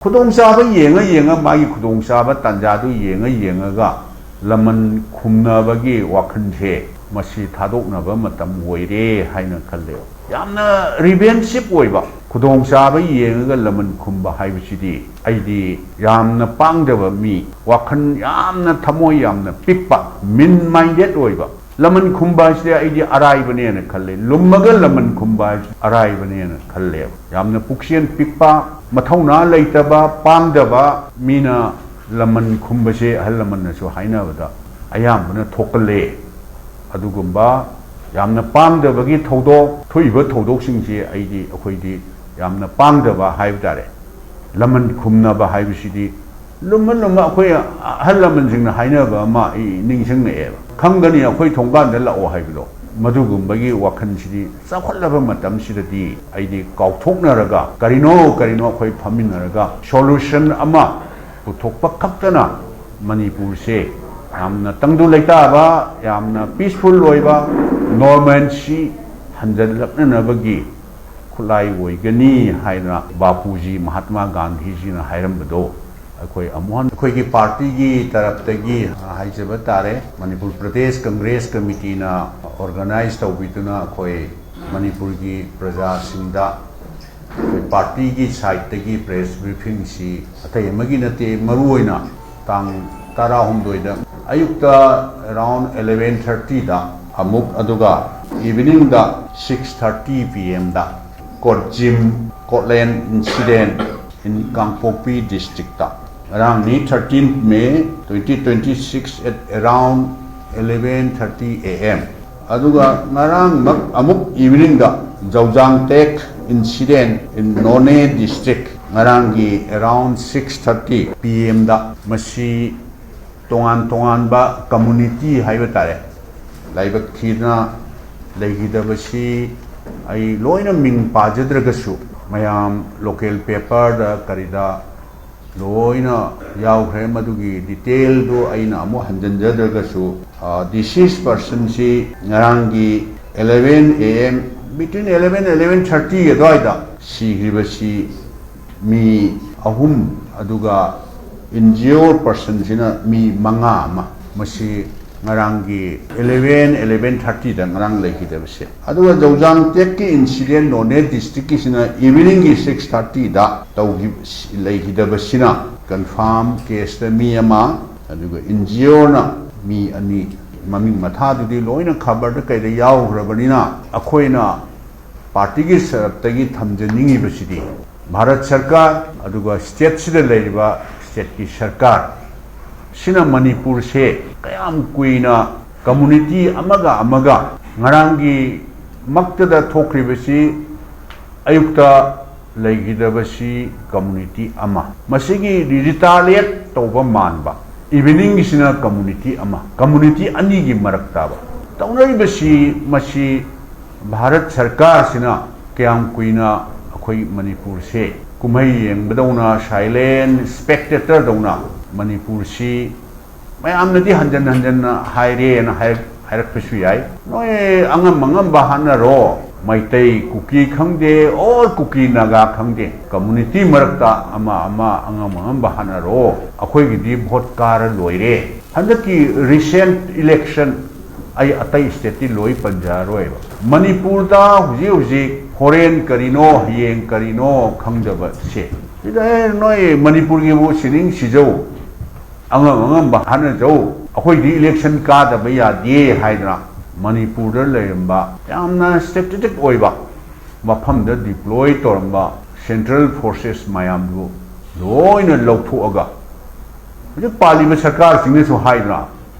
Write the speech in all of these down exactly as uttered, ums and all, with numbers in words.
ꯈꯨꯗꯣꯡꯆꯥꯕ ꯌꯦꯡꯉ ꯌꯦꯡꯉ, ꯃꯥꯒꯤ ꯈꯨꯗꯣꯡꯆꯥꯕ ꯇꯥꯟꯖꯥꯗꯨ ꯌꯦꯡꯉ ꯌꯦꯡꯉꯒ ꯂꯃꯟ ꯈꯨꯝꯅꯕꯒꯤ ꯋꯥꯈꯜꯁꯦ ꯃꯁꯤ ꯊꯥꯗꯣꯛꯅꯕ ꯃꯇꯝ ꯑꯣꯏꯔꯦ ꯍꯥꯏꯅ ꯈꯜꯂꯦꯕ꯫ ꯌꯥꯝꯅ ꯔꯤꯚꯦꯟꯁꯤꯞ ꯑꯣꯏꯕ ꯈꯨꯗꯣꯡꯆꯥꯕ ꯌꯦꯡꯉꯒ ꯂꯃꯟ ꯈꯨꯝꯕ ꯍꯥꯏꯕꯁꯤꯗꯤ ꯑꯩꯗꯤ ꯌꯥꯝꯅ ꯄꯥꯡꯗꯕ ꯃꯤ, ꯋꯥꯈꯜ ꯌꯥꯝꯅ, ꯊꯃꯣꯏ ꯌꯥꯝꯅ ꯄꯤꯛꯄ, ꯃꯤꯟ ꯃꯥꯏꯟꯗꯦꯠ ꯑꯣꯏꯕ, ꯂꯃꯟ ꯈꯨꯝꯕ ꯍꯥꯏꯁꯤꯗꯤ ꯑꯩꯗꯤ ꯑꯔꯥꯏꯕꯅꯦꯅ ꯈꯜꯂꯦ꯫ ꯂꯨꯝꯃꯒ ꯂꯃꯟ ꯈꯨꯝꯕ ꯍꯥꯏꯁꯤ ꯑꯔꯥꯏꯕꯅꯦꯅ ꯈꯜꯂꯦꯕ꯫ ꯌꯥꯝꯅ ꯄꯨꯛꯆꯦꯜ ꯄꯤꯛꯄ, ꯃꯊꯧꯅꯥ ꯂꯩꯇꯕ, ꯄꯥꯡꯗꯕ ꯃꯤꯅ ꯂꯃꯟ ꯈꯨꯝꯕꯁꯦ ꯑꯍꯜ ꯂꯃꯟꯅꯁꯨ ꯍꯥꯏꯅꯕꯗ ꯑꯌꯥꯝꯕꯅ ꯊꯣꯛꯀꯜꯂꯦ꯫ ꯑꯗꯨꯒꯨꯝꯕ ꯌꯥꯝꯅ ꯄꯥꯡꯗꯕꯒꯤ ꯊꯧꯗꯣꯛ, ꯊꯣꯛꯏꯕ ꯊꯧꯗꯣꯛꯁꯤꯡꯁꯤ ꯑꯩꯗꯤ, ꯑꯩꯈꯣꯏꯗꯤ ꯌꯥꯝꯅ ꯄꯥꯡꯗꯕ ꯍꯥꯏꯕ ꯇꯥꯔꯦ꯫ ꯂꯃꯟ ꯈꯨꯝꯅꯕ ꯍꯥꯏꯕꯁꯤꯗꯤ ꯂꯨꯝꯃ ꯂꯨꯝꯃ ꯑꯩꯈꯣꯏ ꯑꯍꯜ ꯂꯃꯟꯁꯤꯡꯅ ꯍꯥꯏꯅꯕ ꯑꯃ ꯑꯩ ꯅꯤꯡꯁꯤꯡꯉꯛꯑꯦꯕ꯫ "ꯈꯪꯒꯅꯤ, ꯑꯩꯈꯣꯏ ꯊꯣꯡꯒꯥꯟꯗ ꯂꯥꯛꯑꯣ" ꯍꯥꯏꯕꯗꯣ꯫ ꯃꯗꯨꯒꯨꯝꯕꯒꯤ ꯋꯥꯈꯜꯁꯤꯗꯤ ꯆꯥꯎꯈꯠꯂꯕ ꯃꯇꯝꯁꯤꯗꯗꯤ ꯑꯩꯗꯤ ꯀꯥꯎꯊꯣꯛꯅꯔꯒ, ꯀꯔꯤꯅꯣ ꯀꯔꯤꯅꯣ ꯑꯩꯈꯣꯏ ꯐꯝꯃꯤꯟꯅꯔꯒ ꯁꯣꯂꯨꯁꯟ ꯑꯃ ꯄꯨꯊꯣꯛꯄ ꯈꯛꯇꯅ ꯃꯅꯤꯄꯨꯔꯁꯦ ꯌꯥꯝꯅ ꯇꯪꯗꯨ ꯂꯩꯇꯥꯕ, ꯌꯥꯝꯅ ꯄꯤꯁꯐꯨꯜ ꯑꯣꯏꯕ, ꯅꯣꯔꯃꯦꯟꯁꯤ ꯍꯟꯖꯜꯂꯛꯅꯅꯕꯒꯤ ꯈꯨꯠꯂꯥꯏ ꯑꯣꯏꯒꯅꯤ ꯍꯥꯏꯅ ꯕꯥꯄꯨꯖꯤ ꯃꯍꯥꯠꯃꯥ ꯒꯥꯟꯙꯤꯖꯤꯅ ꯍꯥꯏꯔꯝꯕꯗꯣ ꯑꯩꯈꯣꯏ ꯑꯃꯨꯛ ꯍꯟꯅ ꯑꯩꯈꯣꯏꯒꯤ ꯄꯥꯔꯇꯤꯒꯤ ꯇꯔꯞꯇꯒꯤ ꯍꯥꯏꯖꯕ ꯇꯥꯔꯦ, ꯃꯅꯤꯄꯨꯔ ꯄ꯭ꯔꯗꯦꯁ ꯀꯪꯒ꯭ꯔꯦꯁ ꯀꯃꯤꯇꯤꯅ ꯑꯣꯔꯒꯅꯥꯏꯖ ꯇꯧꯕꯤꯗꯨꯅ ꯑꯩꯈꯣꯏ ꯃꯅꯤꯄꯨꯔꯒꯤ ꯄ꯭ꯔꯖꯥꯁꯤꯡꯗ ꯑꯩꯈꯣꯏ ꯄꯥꯔꯇꯤꯒꯤ ꯁꯥꯏꯠꯇꯒꯤ ꯄ꯭ꯔꯦꯁ ꯕ꯭ꯔꯤꯐꯤꯡꯁꯤ ꯑꯇꯩ ꯑꯃꯒꯤ ꯅꯠꯇꯦ, ꯃꯔꯨꯑꯣꯏꯅ ꯇꯥꯡ ꯇꯔꯥꯍꯨꯝꯗꯣꯏꯗ ꯑꯌꯨꯛꯇ ꯑꯦꯔꯥꯎꯟ ꯑꯦꯂꯦꯚꯦꯟ ꯊꯥꯔꯇꯤꯗ ꯑꯃꯨꯛ, ꯑꯗꯨꯒ ꯏꯚꯤꯅꯤꯡꯗ ꯁꯤꯛꯁ ꯊꯥꯔꯇꯤ ꯄꯤ ꯑꯦꯝꯗ ꯀꯣꯔꯖꯤꯝ ꯀꯣꯠꯂꯦꯟ incident in Kangpokpi district. ꯉꯔꯥꯡꯅꯤ, thirteenth May twenty twenty six, at around eleven thirty A M꯫ ꯑꯗꯨꯒ ꯉꯔꯥꯡꯃꯛ ꯑꯃꯨꯛ ꯏꯚꯤꯅꯤꯡꯗ ꯖꯧꯖꯥꯡ ꯇꯦꯛ ꯏꯟꯁꯤꯗꯦꯟ ꯏꯟ ꯅꯣꯅꯦ ꯗꯤꯁꯇ꯭ꯔꯤꯛ, ꯉꯔꯥꯡꯒꯤ ꯑꯦꯔꯥꯎꯟ ꯁꯤꯛꯁ ꯊꯥꯔꯇꯤ ꯄꯤ ꯑꯦꯝꯗ꯫ ꯃꯁꯤ ꯇꯣꯉꯥꯟ ꯇꯣꯉꯥꯟꯕ ꯀꯝꯃꯨꯅꯤꯇꯤ ꯍꯥꯏꯕ ꯇꯥꯔꯦ, ꯂꯥꯏꯕꯛ ꯊꯤꯗꯅ ꯂꯩꯈꯤꯗꯕꯁꯤ ꯑꯩ ꯂꯣꯏꯅ ꯃꯤꯡ ꯄꯥꯖꯗ꯭ꯔꯒꯁꯨ ꯃꯌꯥꯝ ꯂꯣꯀꯦꯜ ꯄꯦꯄꯔꯗ ꯀꯔꯤꯗ ꯂꯣꯏꯅ ꯌꯥꯎꯈ꯭ꯔꯦ꯫ ꯃꯗꯨꯒꯤ ꯗꯤꯇꯦꯜꯗꯨ ꯑꯩꯅ ꯑꯃꯨꯛ ꯍꯟꯖꯤꯟꯖꯗ꯭ꯔꯒꯁꯨ, ꯗꯤꯁꯤꯁ ꯄꯔꯁꯟꯁꯤ ꯉꯔꯥꯡꯒꯤ eleven A M, between eleven, eleven thirty ꯑꯗꯨꯋꯥꯏꯗ ꯁꯤꯈ꯭ꯔꯤꯕꯁꯤ ꯃꯤ ꯑꯍꯨꯝ, ꯑꯗꯨꯒ injured personꯁꯤꯅ ꯃꯤ ꯃꯉꯥ ꯑꯃ, ꯃꯁꯤ ꯉꯔꯥꯡꯒꯤ eleven eleven thirtyꯗ ꯉꯔꯥꯡ ꯂꯩꯈꯤꯗꯕꯁꯦ꯫ ꯑꯗꯨꯒ ꯖꯧꯖꯥꯡ ꯇꯦꯛꯀꯤ incident ꯅꯣꯅꯦ districtꯀꯤꯁꯤꯅ eveningꯒꯤ six thirtyꯗ ꯇꯧꯈꯤ, ꯂꯩꯈꯤꯗꯕꯁꯤꯅ confirm caseꯇ ꯃꯤ ꯑꯃ, ꯑꯗꯨꯒ injuredꯅ ꯃꯤ ꯑꯅꯤ꯫ ꯃꯃꯤꯡ ꯃꯊꯥꯗꯨꯗꯤ ꯂꯣꯏꯅ ꯈꯕꯔꯗ ꯀꯩꯗ ꯌꯥꯎꯈ꯭ꯔꯕꯅꯤꯅ ꯑꯩꯈꯣꯏꯅ partyꯒꯤ ꯁꯔꯞꯇꯒꯤ ꯊꯝꯖꯅꯤꯡꯉꯤꯕꯁꯤꯗꯤ ꯚꯥꯔꯠ ꯁꯔꯀꯥꯔ ꯑꯗꯨꯒ stateꯁꯤꯗ ꯂꯩꯔꯤꯕ stateꯀꯤ ꯁꯔꯀꯥꯔ ꯁꯤꯅ ꯃꯅꯤꯄꯨꯔꯁꯦ ꯀꯌꯥꯝ ꯀꯨꯏꯅ community ꯑꯃꯒ ꯑꯃꯒ ꯉꯔꯥꯡꯒꯤ ꯃꯛꯇꯗ ꯊꯣꯛꯈ꯭ꯔꯤꯕꯁꯤ ꯑꯌꯨꯛꯇ ꯂꯩꯈꯤꯗꯕꯁꯤ community ꯑꯃ, ꯃꯁꯤꯒꯤ retaliate ꯇꯧꯕ ꯃꯥꯟꯕ, eveningꯒꯤꯁꯤꯅ community ꯑꯃ, community ꯑꯅꯤꯒꯤ ꯃꯔꯛ ꯇꯥꯕ ꯇꯧꯅꯔꯤꯕꯁꯤ, ꯃꯁꯤ ꯚꯥꯔꯠ ꯁꯔꯀꯥꯔꯁꯤꯅ ꯀꯌꯥꯝ ꯀꯨꯏꯅ ꯑꯩꯈꯣꯏ ꯃꯅꯤꯄꯨꯔꯁꯦ ꯀꯨꯝꯍꯩ ꯌꯦꯡꯕꯗꯧꯅ, silent spectatorꯗꯧꯅ ꯃꯅꯤꯄꯨꯔꯁꯤ ꯃꯌꯥꯝꯅꯗꯤ ꯍꯟꯖꯟ ꯍꯟꯖꯟꯅ ꯍꯥꯏꯔꯦꯅ ꯍꯥꯏꯔꯛ-, ꯍꯥꯏꯔꯛꯄꯁꯨ ꯌꯥꯏ꯫ ꯅꯣꯏ ꯑꯉꯝ ꯑꯉꯝꯕ ꯍꯥꯠꯅꯔꯣ, ꯃꯩꯇꯩ ꯀꯨꯀꯤ ꯈꯪꯗꯦ, all ꯀꯨꯀꯤ ꯅꯥꯒꯥ ꯈꯪꯗꯦ, community ꯃꯔꯛꯇ ꯑꯃ ꯑꯃ ꯑꯉꯝ ꯑꯉꯝꯕ ꯍꯥꯠꯅꯔꯣ, ꯑꯩꯈꯣꯏꯒꯤꯗꯤ vote ꯀꯥꯔ ꯂꯣꯏꯔꯦ꯫ ꯍꯟꯗꯛꯀꯤ recent election, ꯑꯩ ꯑꯇꯩ stateꯇꯤ ꯂꯣꯏ ꯄꯟꯖꯔꯔꯣꯏꯕ, ꯃꯅꯤꯄꯨꯔꯗ ꯍꯧꯖꯤꯛ ꯍꯧꯖꯤꯛ ꯍꯣꯔꯦꯟ ꯀꯔꯤꯅꯣ, ꯍꯌꯦꯡ ꯀꯔꯤꯅꯣ ꯈꯪꯗꯕꯁꯦ, ꯁꯤꯗ, "ꯑꯦ, ꯅꯣꯏ ꯃꯅꯤꯄꯨꯔꯒꯤꯕꯨ ꯁꯤꯅꯤꯡ ꯁꯤꯖꯧ, ꯑꯉꯝ ꯑꯉꯝꯕ ꯍꯥꯠꯅꯖꯧ, ꯑꯩꯈꯣꯏꯗꯤ election ꯀꯥꯗꯕ ꯌꯥꯗꯦ" ꯍꯥꯏꯗꯅ ꯃꯅꯤꯄꯨꯔꯗ ꯂꯩꯔꯝꯕ ꯌꯥꯝꯅ strategic ꯑꯣꯏꯕ ꯃꯐꯝꯗ deploy ꯇꯧꯔꯝꯕ central forces ꯃꯌꯥꯝꯗꯨ ꯂꯣꯏꯅ ꯂꯧꯊꯣꯛꯑꯒ, ꯍꯧꯖꯤꯛ ꯄꯥꯜꯂꯤꯕ ꯁꯔꯀꯥꯔꯁꯤꯡꯅꯁꯨ ꯍꯥꯏꯗꯅ,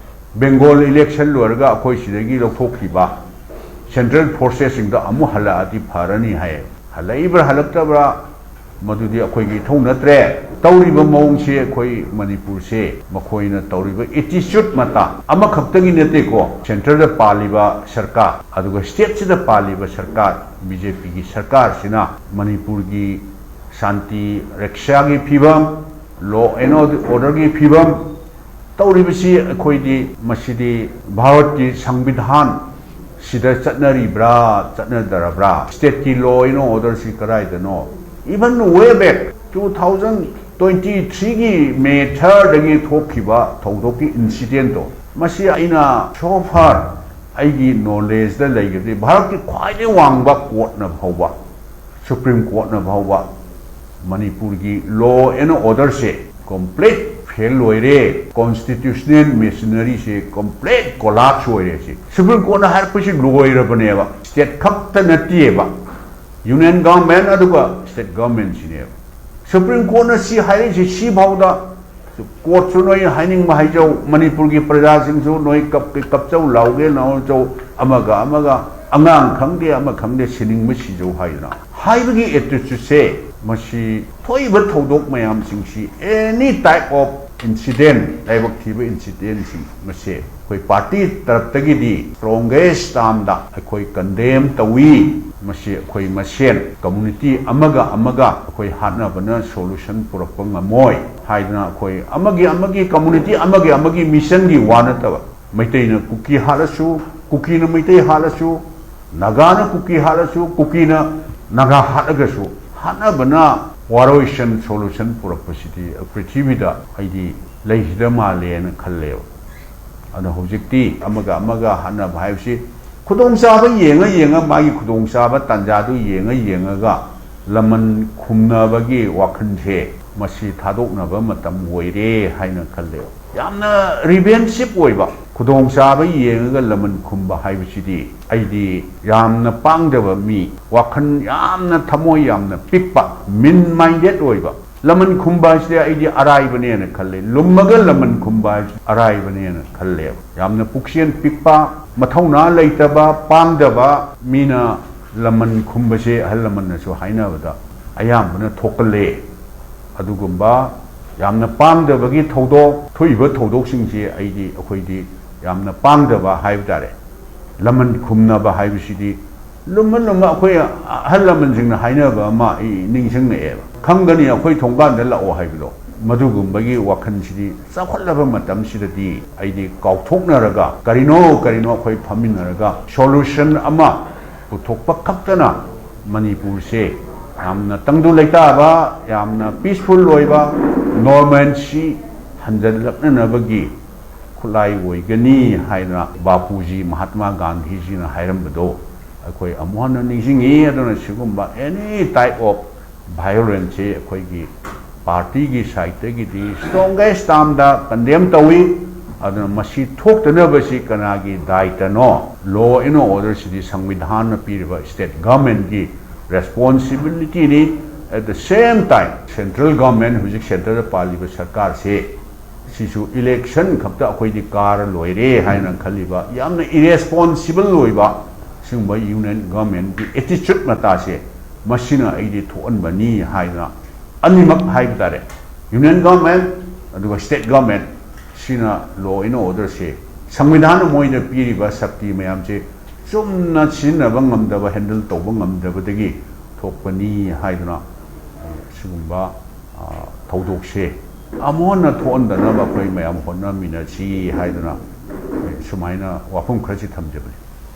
Bengal election ꯂꯣꯏꯔꯒ ꯑꯩꯈꯣꯏ ꯁꯤꯗꯒꯤ ꯂꯧꯊꯣꯛꯈꯤꯕ central forcesꯁꯤꯡꯗꯣ ꯑꯃꯨꯛ ꯍꯜꯂꯛꯑꯗꯤ ꯐꯔꯅꯤ ꯍꯥꯏ꯫ ꯍꯜꯂꯛꯏꯕ꯭ꯔꯥ ꯍꯜꯂꯛꯇꯕ꯭ꯔꯥ, ꯃꯗꯨꯗꯤ ꯑꯩꯈꯣꯏꯒꯤ ꯏꯊꯧ ꯅꯠꯇ꯭ꯔꯦ꯫ ꯇꯧꯔꯤꯕ ꯃꯑꯣꯡꯁꯦ, ꯑꯩꯈꯣꯏ ꯃꯅꯤꯄꯨꯔꯁꯦ ꯃꯈꯣꯏꯅ ꯇꯧꯔꯤꯕ attitude ꯃꯇꯥ ꯑꯃꯈꯛꯇꯒꯤ ꯅꯠꯇꯦꯀꯣ, centreꯗ ꯄꯥꯜꯂꯤꯕ ꯁꯔꯀꯥꯔ ꯑꯗꯨꯒ stateꯁꯤꯗ ꯄꯥꯜꯂꯤꯕ ꯁꯔꯀꯥꯔ, BJPꯒꯤ ꯁꯔꯀꯥꯔꯁꯤꯅ ꯃꯅꯤꯄꯨꯔꯒꯤ ꯁꯥꯟꯇꯤ ꯔꯛꯁꯥꯒꯤ ꯐꯤꯕꯝ, law and orderꯒꯤ ꯐꯤꯕꯝ ꯇꯧꯔꯤꯕꯁꯤ ꯑꯩꯈꯣꯏꯗꯤ, ꯃꯁꯤꯗꯤ ꯚꯥꯔꯠꯀꯤ ꯁꯪꯕꯤꯙꯥꯟ ꯁꯤꯗ ꯆꯠꯅꯔꯤꯕ꯭ꯔꯥ, ꯆꯠꯅꯗ꯭ꯔꯕ꯭ꯔꯥ? Stateꯀꯤ law and orderꯁꯤ ꯀꯗꯥꯏꯗꯅꯣ? Even way back two thousand twenty ꯊ꯭ꯔꯤꯒꯤ ꯃꯦ ꯊꯥꯔꯗꯒꯤ ꯊꯣꯛꯈꯤꯕ ꯊꯧꯗꯣꯛꯀꯤ ꯏꯟꯁꯤꯗꯦꯟꯗꯣ, ꯃꯁꯤ ꯑꯩꯅ so far ꯑꯩꯒꯤ ꯅꯣꯂꯦꯖꯇ ꯂꯩꯈꯤꯕꯗꯤ ꯚꯥꯔꯠꯀꯤ ꯈ꯭ꯋꯥꯏꯗꯒꯤ ꯋꯥꯡꯕ ꯀꯣꯔꯠꯅ ꯐꯥꯎꯕ, ꯁꯨꯄ꯭ꯔꯤꯝ ꯀꯣꯔꯠꯅ ꯐꯥꯎꯕ ꯃꯅꯤꯄꯨꯔꯒꯤ law and orderꯁꯦ complete fail ꯑꯣꯏꯔꯦ, constitutional machineryꯁꯦ complete collapse ꯑꯣꯏꯔꯦ꯫ ꯁꯤ ꯁꯨꯄ꯭ꯔꯤꯝ ꯀꯣꯔꯠꯅ ꯍꯥꯏꯔꯛꯄꯁꯤ ꯂꯣꯏꯔꯕꯅꯦꯕ꯫ ꯁ꯭ꯇꯦꯠ ꯈꯛꯇ ꯅꯠꯇꯦꯕ, ꯌꯨꯅꯤꯌꯟ ꯒꯚꯔꯟꯃꯦꯟ ꯑꯗꯨꯒ ꯁ꯭ꯇꯦꯠ ꯒꯚꯔꯟꯃꯦꯟꯁꯤꯅꯦꯕ꯫ ꯁꯨꯄ꯭ꯔꯤꯝ ꯀꯣꯔꯠꯅ ꯁꯤ ꯍꯥꯏꯔꯛꯏꯁꯤ ꯁꯤꯐꯥꯎꯗ ꯀꯣꯔꯠꯁꯨ ꯅꯣꯏ ꯍꯥꯏꯅꯤꯡꯕ ꯍꯥꯏꯖꯧ, ꯃꯅꯤꯄꯨꯔꯒꯤ ꯄ꯭ꯔꯖꯥꯁꯤꯡꯁꯨ ꯅꯣꯏ ꯀꯞꯀꯦ ꯀꯞꯆꯧ, ꯂꯥꯎꯒꯦ ꯂꯥꯎꯖꯧ, ꯑꯃꯒ ꯑꯃꯒ, ꯑꯉꯥꯡ ꯈꯪꯗꯦ ꯑꯃ ꯈꯪꯗꯦ, ꯁꯤꯅꯤꯡꯕ ꯁꯤꯖꯧ ꯍꯥꯏꯗꯅ ꯍꯥꯏꯕꯒꯤ attitudeꯁꯦ, ꯃꯁꯤ ꯊꯣꯛꯏꯕ ꯊꯧꯗꯣꯛ ꯃꯌꯥꯝꯁꯤꯡꯁꯤ, any type of incident, ꯂꯥꯏꯕꯛ ꯊꯤꯕ incidentꯁꯤꯡ ꯃꯁꯦ ꯑꯩꯈꯣꯏ ꯄꯥꯔꯇꯤ ꯇꯔꯞꯇꯒꯤꯗꯤ strongest termꯗ ꯑꯩꯈꯣꯏ condemn ꯇꯧꯏ꯫ ꯃꯁꯤ ꯑꯩꯈꯣꯏ ꯃꯁꯦꯟ, community ꯑꯃꯒ ꯑꯃꯒ ꯑꯩꯈꯣꯏ ꯍꯥꯠꯅꯕꯅ solution ꯄꯨꯔꯛꯄ ꯉꯝꯃꯣꯏ ꯍꯥꯏꯗꯅ, ꯑꯩꯈꯣꯏ ꯑꯃꯒꯤ ꯑꯃꯒꯤ, community ꯑꯃꯒꯤ ꯑꯃꯒꯤ missionꯒꯤ ꯋꯥ ꯅꯠꯇꯕ, ꯃꯩꯇꯩꯅ ꯀꯨꯀꯤ ꯍꯥꯠꯂꯁꯨ, ꯀꯨꯀꯤꯅ ꯃꯩꯇꯩ ꯍꯥꯠꯂꯁꯨ, ꯅꯥꯒꯥꯅ ꯀꯨꯀꯤ ꯍꯥꯠꯂꯁꯨ, ꯀꯨꯀꯤꯅ ꯅꯥꯒꯥ ꯍꯥꯠꯂꯒꯁꯨ, ꯍꯥꯠꯅꯕꯅ ꯋꯥꯔꯣꯏꯁꯟ, solution ꯄꯨꯔꯛꯄꯁꯤꯗꯤ ꯄ꯭ꯔꯤꯊꯤꯕꯤꯗ ꯑꯩꯗꯤ ꯂꯩꯈꯤꯗ ꯃꯥꯜꯂꯦꯅ ꯈꯜꯂꯦꯕ꯫ ꯑꯗꯣ ꯍꯧꯖꯤꯛꯇꯤ ꯑꯃꯒ ꯑꯃꯒ ꯍꯥꯠꯅꯕ ꯍꯥꯏꯕꯁꯤ ꯈꯨꯗꯣꯡꯆꯥꯕ ꯌꯦꯡꯉ ꯌꯦꯡꯉ, ꯃꯥꯒꯤ ꯈꯨꯗꯣꯡꯆꯥꯕ ꯇꯥꯟꯖꯥꯗꯨ ꯌꯦꯡꯉ ꯌꯦꯡꯉꯒ ꯂꯃꯟ ꯈꯨꯝꯅꯕꯒꯤ ꯋꯥꯈꯜꯁꯦ ꯃꯁꯤ ꯊꯥꯗꯣꯛꯅꯕ ꯃꯇꯝ ꯑꯣꯏꯔꯦ ꯍꯥꯏꯅ ꯈꯜꯂꯦꯕ꯫ ꯌꯥꯝꯅ revengeive ꯑꯣꯏꯕ, ꯈꯨꯗꯣꯡꯆꯥꯕ ꯌꯦꯡꯉꯒ ꯂꯃꯟ ꯈꯨꯝꯕ ꯍꯥꯏꯕꯁꯤꯗꯤ ꯑꯩꯗꯤ ꯌꯥꯝꯅ ꯄꯥꯡꯗꯕ ꯃꯤ, ꯋꯥꯈꯜ ꯌꯥꯝꯅ, ꯊꯃꯣꯏ ꯌꯥꯝꯅ ꯄꯤꯛꯄ, mean minded ꯑꯣꯏꯕ, ꯂꯃꯟ ꯈꯨꯝꯕ ꯍꯥꯏꯁꯤꯗꯤ ꯑꯩꯗꯤ ꯑꯔꯥꯏꯕꯅꯦꯅ ꯈꯜꯂꯦ꯫ ꯂꯨꯝꯃꯒ ꯂꯃꯟ ꯈꯨꯝꯕ ꯍꯥꯏꯁꯤ ꯑꯔꯥꯏꯕꯅꯦꯅ ꯈꯜꯂꯦꯕ꯫ ꯌꯥꯝꯅ ꯄꯨꯛꯆꯦꯜ ꯄꯤꯛꯄ, ꯃꯊꯧꯅꯥ ꯂꯩꯇꯕ, ꯄꯥꯡꯗꯕ ꯃꯤꯅ ꯂꯃꯟ ꯈꯨꯝꯕꯁꯦ ꯑꯍꯜ ꯂꯃꯟꯅꯁꯨ ꯍꯥꯏꯅꯕꯗ ꯑꯌꯥꯝꯕꯅ ꯊꯣꯛꯀꯜꯂꯦ꯫ ꯑꯗꯨꯒꯨꯝꯕ ꯌꯥꯝꯅ ꯄꯥꯡꯗꯕꯒꯤ ꯊꯧꯗꯣꯛ, ꯊꯣꯛꯏꯕ ꯊꯧꯗꯣꯛꯁꯤꯡꯁꯤ ꯑꯩꯗꯤ, ꯑꯩꯈꯣꯏꯗꯤ ꯌꯥꯝꯅ ꯄꯥꯡꯗꯕ ꯍꯥꯏꯕ ꯇꯥꯔꯦ꯫ ꯂꯃꯟ ꯈꯨꯝꯅꯕ ꯍꯥꯏꯕꯁꯤꯗꯤ ꯂꯨꯝꯃ ꯂꯨꯝꯃ ꯑꯩꯈꯣꯏ ꯑꯍꯜ ꯂꯃꯟꯁꯤꯡꯅ ꯍꯥꯏꯅꯕ ꯑꯃ ꯑꯩ ꯅꯤꯡꯁꯤꯡꯂꯛꯑꯦꯕ꯫ "ꯈꯪꯒꯅꯤ, ꯑꯩꯈꯣꯏ ꯊꯣꯡꯒꯥꯟꯗ ꯂꯥꯛꯑꯣ" ꯍꯥꯏꯕꯗꯣ꯫ ꯃꯗꯨꯒꯨꯝꯕꯒꯤ ꯋꯥꯈꯜꯁꯤꯗꯤ ꯆꯥꯎꯈꯠꯂꯕ ꯃꯇꯝꯁꯤꯗꯗꯤ ꯑꯩꯗꯤ ꯀꯥꯎꯊꯣꯛꯅꯔꯒ, ꯀꯔꯤꯅꯣ ꯀꯔꯤꯅꯣ ꯑꯩꯈꯣꯏ ꯐꯝꯃꯤꯟꯅꯔꯒ solution ꯑꯃ ꯄꯨꯊꯣꯛꯄ ꯈꯛꯇꯅ ꯃꯅꯤꯄꯨꯔꯁꯦ ꯌꯥꯝꯅ ꯇꯪꯗꯨ ꯂꯩꯇꯥꯕ, ꯌꯥꯝꯅ ꯄꯤꯁꯐꯨꯜ ꯑꯣꯏꯕ, ꯅꯣꯔꯃꯦꯟꯁꯤ ꯍꯟꯖꯜꯂꯛꯅꯅꯕꯒꯤ ꯈꯨꯠꯂꯥꯏ ꯑꯣꯏꯒꯅꯤ ꯍꯥꯏꯗꯅ ꯕꯥꯄꯨꯖꯤ ꯃꯍꯥꯠꯃꯥ ꯒꯥꯟꯙꯤꯖꯤꯅ ꯍꯥꯏꯔꯝꯕꯗꯣ ꯑꯩꯈꯣꯏ ꯑꯃꯨꯛ ꯍꯟꯅ ꯅꯤꯡꯁꯤꯡꯉꯤ꯫ ꯑꯗꯨꯅ ꯁꯤꯒꯨꯝꯕ ꯑꯦꯅꯤ ꯇꯥꯏꯞ ꯑꯣꯐ ꯚꯥꯏꯑꯣꯂꯦꯟꯁꯁꯦ ꯑꯩꯈꯣꯏꯒꯤ ꯄꯥꯔꯇꯤꯒꯤ ꯁꯥꯏꯠꯇꯒꯤꯗꯤ ꯁ꯭ꯇ꯭ꯔꯣꯡꯒꯦꯁ ꯇꯥꯝꯗ ꯀꯟꯗꯦꯝ ꯇꯧꯏ꯫ ꯑꯗꯨꯅ ꯃꯁꯤ ꯊꯣꯛꯇꯅꯕꯁꯤ ꯀꯅꯥꯒꯤ ꯗꯥꯏꯇꯅꯣ? ꯂꯣ ꯑꯦꯟ ꯑꯣꯔꯗꯔꯁꯤꯗꯤ ꯁꯪꯕꯤꯙꯥꯟꯅ ꯄꯤꯔꯤꯕ state ꯒꯚꯔꯟꯃꯦꯟꯠꯀꯤ ꯔꯦꯁꯄꯣꯟꯁꯤꯕꯤꯂꯤꯇꯤꯅꯤ꯫ At the same time, central government, ꯍꯧꯖꯤꯛ ꯁꯦꯟꯇꯔꯗ ꯄꯥꯜꯂꯤꯕ ꯁꯔꯀꯥꯔꯁꯦ, ꯁꯤꯁꯨ ꯏꯂꯦꯛꯁꯟ ꯈꯛꯇ ꯑꯩꯈꯣꯏꯗꯤ ꯀꯥꯔ ꯂꯣꯏꯔꯦ ꯍꯥꯏꯅ ꯈꯜꯂꯤꯕ ꯌꯥꯝꯅ ꯏꯔꯦꯁꯄꯣꯟꯁꯤꯕꯜ ꯑꯣꯏꯕ ꯁꯤꯒꯨꯝꯕ ꯌꯨꯅꯤꯌꯟ ꯒꯚꯔꯟꯃꯦꯟꯠꯀꯤ ꯑꯦꯇꯤꯆꯨꯠ ꯃꯇꯥꯁꯦ, ꯃꯁꯤꯅ ꯑꯩꯗꯤ ꯊꯣꯛꯍꯟꯕꯅꯤ ꯍꯥꯏꯗꯅ, ꯑꯅꯤꯃꯛ ꯍꯥꯏꯕ ꯇꯥꯔꯦ, ꯌꯨꯅꯤꯌꯟ ꯒꯚꯔꯟꯃꯦꯟꯠ ꯑꯗꯨꯒ ꯁ꯭ꯇꯦꯠ ꯒꯚꯔꯟꯃꯦꯟꯠ, ꯁꯤꯅ ꯂꯣ ꯑꯦꯟ ꯑꯣꯔꯗꯔꯁꯦ, ꯁꯪꯕꯤꯙꯥꯟꯅ ꯃꯣꯏꯗ ꯄꯤꯔꯤꯕ ꯁꯛꯇꯤ ꯃꯌꯥꯝꯁꯦ ꯆꯨꯝꯅ ꯁꯤꯖꯤꯟꯅꯕ ꯉꯝꯗꯕ, ꯍꯦꯟꯗꯜ ꯇꯧꯕ ꯉꯝꯗꯕꯗꯒꯤ ꯊꯣꯛꯄꯅꯤ ꯍꯥꯏꯗꯨꯅ, ꯑ, ꯁꯤꯒꯨꯝꯕ, ꯑ, ꯊꯧꯗꯣꯛꯁꯦ ꯑꯃꯨꯛ ꯍꯟꯅ ꯊꯣꯛꯍꯟꯗꯅꯕ ꯑꯩꯈꯣꯏ ꯃꯌꯥꯝ ꯍꯣꯠꯅꯃꯤꯟꯅꯁꯤ ꯍꯥꯏꯗꯨꯅ ꯁꯨꯃꯥꯏꯅ ꯋꯥꯐꯝ ꯈꯔꯁꯤ ꯊꯝꯖꯕꯅꯤ꯫